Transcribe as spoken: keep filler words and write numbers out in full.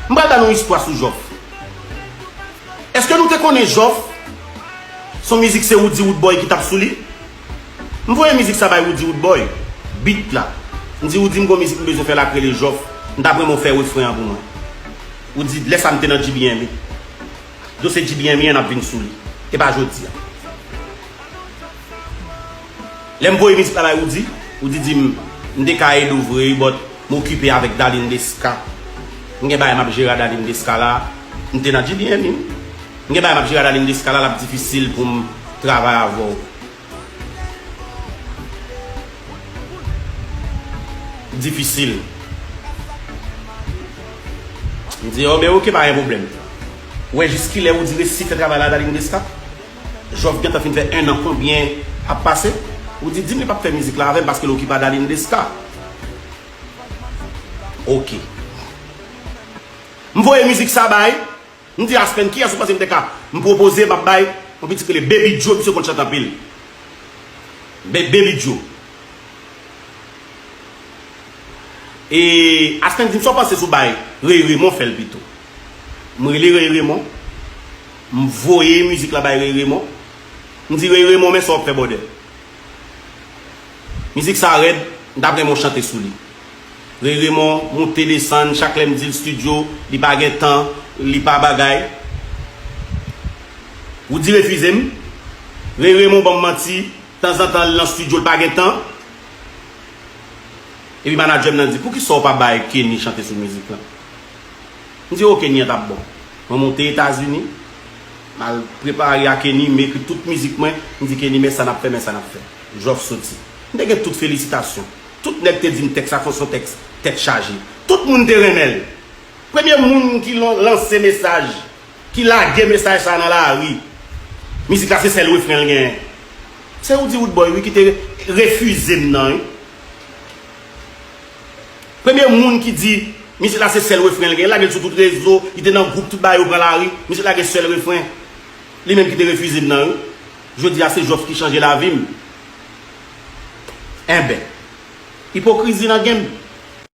M pral ba nou istwa sou Jòf. Èske nou te konnen Jòf se yon mizik se Roody Roodboy ki t ap sou li? M voye mizik sa bay Roody Roodboy, beat la. M di Roody, m gon mizik m bezwen fè la k rele Jòf. M t ap renmen w fè refren an pou mwen. Roody, lè sa m te nan G B M. Dosye G B M an ap vin sou li. E pa jodi a. Lè m voye mizik la bay Roody, Roody di m, m te ka ede w vre, but m okipe avèk Darline Desca. M gen bagay m ap jere a Darline Desca la. M te nan G B M, wi. M gen bagay m ap jere a Darline Desca la, l ap difisil pou m travay avè w. Difisil. M di, oh, ben oke, pa gen pwoblèm. Ou wè jis kilè Roody resi fè travay la, Darline Desca? Jòf gentan fin fè en an konbyen ap pase? Roody di m li p ap fè mizik la avè m paske l okipe a Darline Desca. Oke. M voye mizik sa bay. M di Aspen, kiyès ou panse m te ka? M pwopoze, m ap bay yon pitit rele Baby Joe, misye konn chante anpil. Be- Baby Joe. E Aspen di m, sa w panse sou bay Ray Raymond fè l pito? M rele Ray Raymond, m voye mizik la bay Ray Raymond. M di Ray Raymond, men sa w ap fè, bòdè. Mizik sa rèd, m t ap renmen w chante sou li. Ray Raymond moute desann, chak lè m di l studio, li pa gen tan, li pa bagay. Roody refize m. Ray Raymond ban m manti, tanzantan l nan studio, l pa gen tan. Epi manadjè m nan di, poukisa w pa bay Kenny chante sou mizik lan? M di, ok, Kenny an t ap bon. Mwen monte Etazini, m al prepare a Kenny, m ekri tout mizik mwen, m di Kenny, men sa n ap fè, men sa n ap fè. Jòf soti. M te gen tout felisitasyon. Tout nèg te di m tèks sa fò s on tèks tèt chaje. Tout moun te renmen l. Premye moun ki lan- lanse mesaj, ki lage mesaj sa nan lari, mizik la se sèl refren l genyen. Se Roody Roodboy, wi, ki te re- refize m nan, wi. Premye moun ki di mizik la se sèl refren l gen, lage l sou tout rezo, li te nan gwoup, tout bagay, yo pran lari, mizik la gen sèl refren. Li menm ki te refize m nan, wi. Jodi a se Jòf ki chanje lavi m. Enben, ipokrizi nan game.